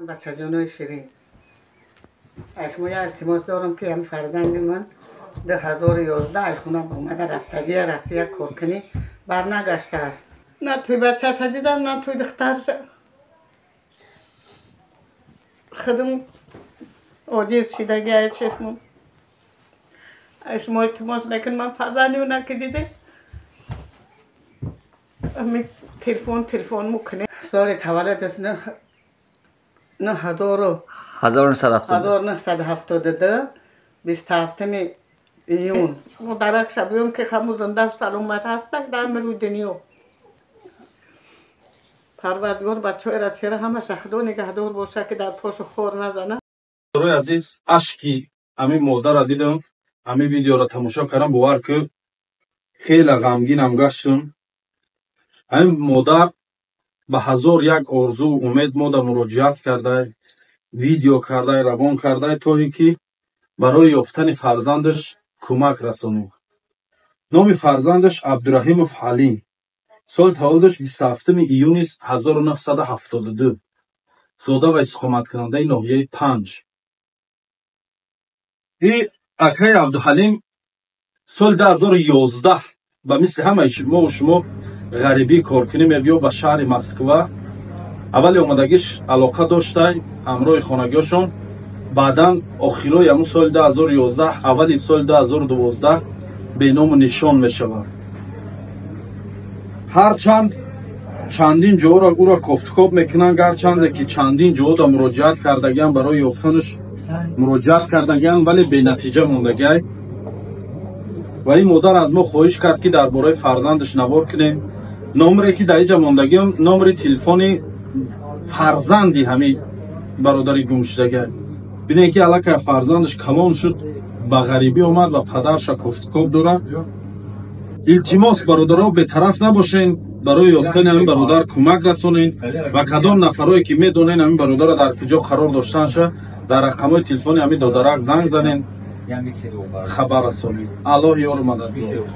Бачаҷонои ширин, аз шумо як илтимос дорам, ки ҳами фарзанди ман 2011 ай хона омада рафтагия Россия коркунӣ, барнагаштааст. На туй бачаша дидам, на туй духтарша. Худам оҷиз шидаги ай чишмон. Ай шумо илтимос мекунам, ман фарзанди уна ки диде, ами телефон мукунем. Соли таваллудаш на ҳазору 1972. 1972, 27-ми июн. Модаракша буём, ки ҳаму зинда саломат ҳастак дар рӯи дунё. Парвардигор бачаҳои Россияра ҳамаша Худо нигаҳдор боша, ки дар пошу хор назана. Барои азиз, ашки ҳамин модарра дидам, ҳамин видеоро тамошо кардам, бовар ки, хеле ғамгинам гаштам. Ҳамин модар ба ҳазор як орзу умед мода муроҷиат кардай, видео кардай, равон кардай, то ин ки барои ёфтани фарзандаш кӯмак расонем. Номи фарзандаш Абдураҳимов Ҳалим, соли таваллудаш 27-ми июни 1972, зода ва истиқоматкунандаи ноҳияи Панҷ. И акаи Абдуҳалим соли 2011 ба мисли ҳамаи мову шумо ғарибӣ коркунӣ мебиё ба шаҳри Москва. Аввали омадагиш алоқа доштай ҳамроҳи хонагиҳошон, баъдан охирои ҳамун соли 2011, аввали соли 2012 беному нишон мешавад. Ҳарчанд чандин ҷоро ӯро кофтукоб мекунанд, гарчанде ки чандин ҷода муроҷиат кардагиам, барои ёфтанаш муроҷиат кардагиам, вале бенатиҷа мондагиай. Ва ин модар аз мо хоҳиш кард, ки дар бораи фарзандаш навор кунем. Номере ки дар иҷа мондагиам, номери телефони фарзанди ҳамин бародари гумшудагиай. Бинед, ки аллакай фарзандаш калон шуд, ба ғарибӣ омад ва падарша кофтукоб дорад. Илтимос, бародаро, бетараф набошен, барои ёфтани ҳамин бародар кӯмак расонед ва кадом нафарое ки медонен ҳамин бародарро дар куҷо қарор доштанша, дар рақамҳои телефони ҳамин додарак занг занен, хабар расонед. Аллоҳ ёру мададгор.